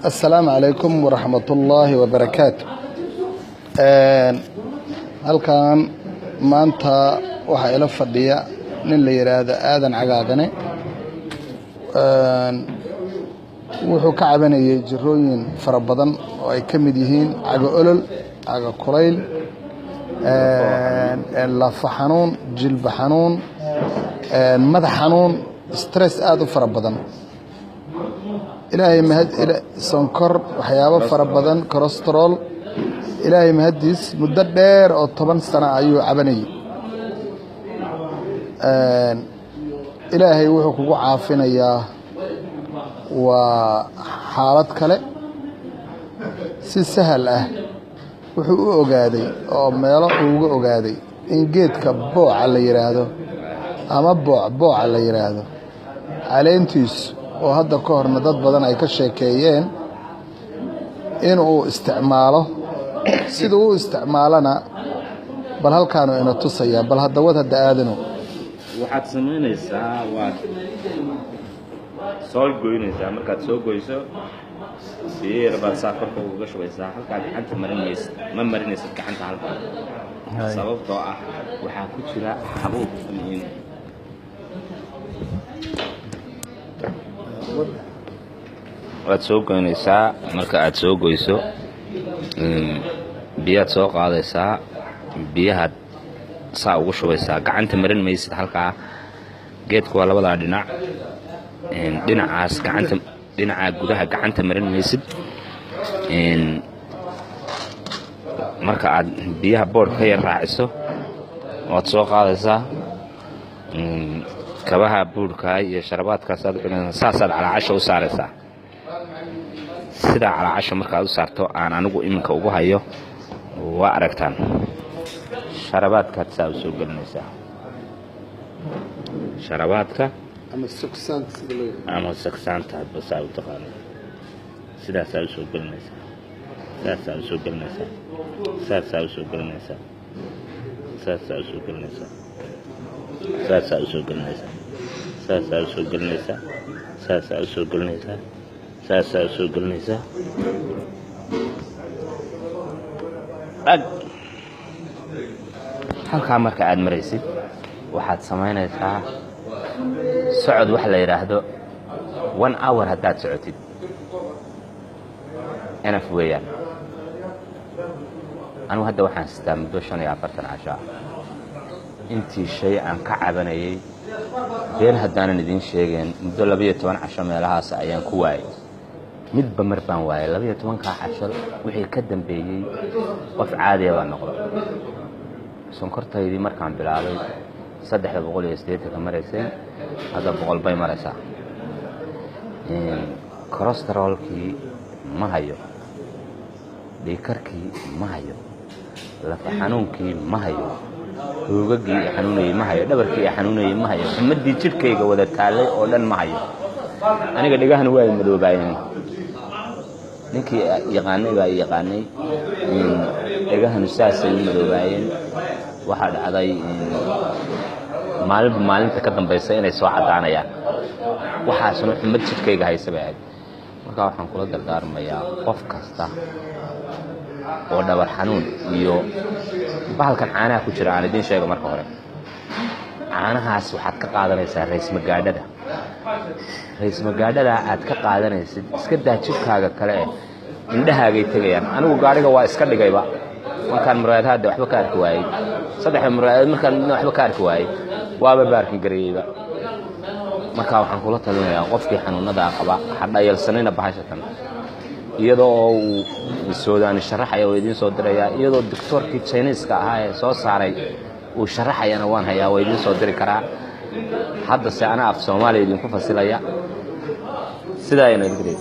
Assalaamu calaykum waraxmatullaahi wabarakaatu. Halkan maanta waxaa ila fadhiya nin la yidhaahdo Aadan Cagaagane. Wuxuu ka cabanayay jirooyin fara badan oo ay ka mid yihiin cago olol, cago kulayl, lafa xanuun, jilba xanuun, madax xanuun, stress aada u fara badan. Ilaahay mahad, sonkor, waxyaabo fara badan, cholesterol. Ilaahay mahaddiis, muddo dheer oo 10 sano ayuu cabanayay. Ilaahay wuxuu kugu caafinayaa waa xaalad kale. Si sahal ah wuxuu u ogaaday oo meelo uuga ogaaday in geedka booca la yidhaahdo ama booc booca la yidhaahdo caleentiisu, oo hadda ka horna dad badan ay ka sheekeeyeen, inuu isticmaalo. Siduu u isticmaalana bal halkaanu ina tusayaa. Bal hadda wad hadda, Aadano. Waxaad samaynaysaa, waad soo goynaysaa. Markaad soo goyso, biyo yar baad saa korka ugaga shubaysaa. Halkaa gacanta marin maysid, ma marinaysid gacanta halkaa, sababtoo ah waxaa ku jira xabuub. Waad soo goynaysaa. Marka aad soo goyso, biyaad soo qaadaysaa, biyahaad saa ugu shubaysaa. Gacanta marin maysid halkaa. Geedku waa labadaa dhinac, dhinacaas gacanta, dhinaca gudaha gacanta marin maysid. Marka aad biyaha boodh ka yar raaciso, waad soo qaadaysaa kabaha buudhkaa iyo sharabaadkaasaad xidhanaysaa. Saasaad calaacasha u saaraysaa. Sidaa calaacasha markaad u saarto, aan anigu iminka ugu hayo, waa aragtaan, sharabaadkaad saa u soo gelinaysaa sharabaadka. Ama sugsaanta sida loo yidhahdo. Ama sagsaanta hadba saa u taqaano. Sidaasaa usoo gelinaysaa, saasaa usoo gelinaysaa, saasaa usoo gelinaysaa, saasaa usoo gelinaysaa, saasaa usoo gelinaysaa, saasaa usoo gelinaysaa, saasaa usoo gelinaysaa, saasaa usoo gelinaysaa. Ag halkaa marka aad maraysid, waxaad samaynaysaa socod waxa la yidhaahdo one hour. Haddaad socotid, enough weeyaan. Anigu hadda waxaan sitaa muddo 45 casho ah. Intii shay aan ka cabanayay, been haddaanan idiin sheegeen, muddo 12 casho meelahaas ayaan ku waayay. Midba mar baan waayay. 12-kaa casho wixii ka dambeeyey, qof caadiya baa noqda. Sonkortaydii markaan bilaabay 380-ka maraysay, hadda 100 bay maraysaa. Cholesterolkii ma hayo, dhiigkarkii ma hayo, lafa xanuunkii ma hayo, hoogagii i xanuunayey ma hayo, dhabarkii i xanuunayey ma hayo, xumaddii jidhkayga wada taallay oo dhan ma hayo. Aniga dhegahana waa ay madoobaayeen. Ninkii yaqaanay baa yaqaanay, dhegahanu saasay u madoobaayeen. Waxaa dhacday maalinba maalinta ka dambaysa inay soo caddaanayaan. Waxaasna xumad jidhkayga haysa bay ahayd. Marka waxaan kula dardaarmayaa qof kasta oo dhabar xanuun iyo bahalkan caanaha ku jira. Aan idiin sheego marka hore, caanahaas waxaad ka qaadanaysaa raysmagaadhada. Raysmagaadhada aad ka qaadanaysid, iska daa jidhkaaga kale eh, indhahaagay tegayaan. Anigu gaadhiga waa iska dhigayba markaan muraayadaha waxba ka arki waayey. Saddexda muraayadood markaan midna waxba ka arki waayey, waaba baarkin gareeyeyba. Marka waxaan kula talinayaa qofkii xanuunadaa qaba, ha dhayalsanina bahashatan. Iyadoo oo uu soodaani sharaxaya oo idiin soo dirayaa, iyadoo doctoorkii Chineeska ahaa ee soo saaray uu sharaxayana waan hayaa, waa idiin soo diri karaa. Haddase anaa af Soomaaliya idinku fasilaya. Sidaa ayaan idinku.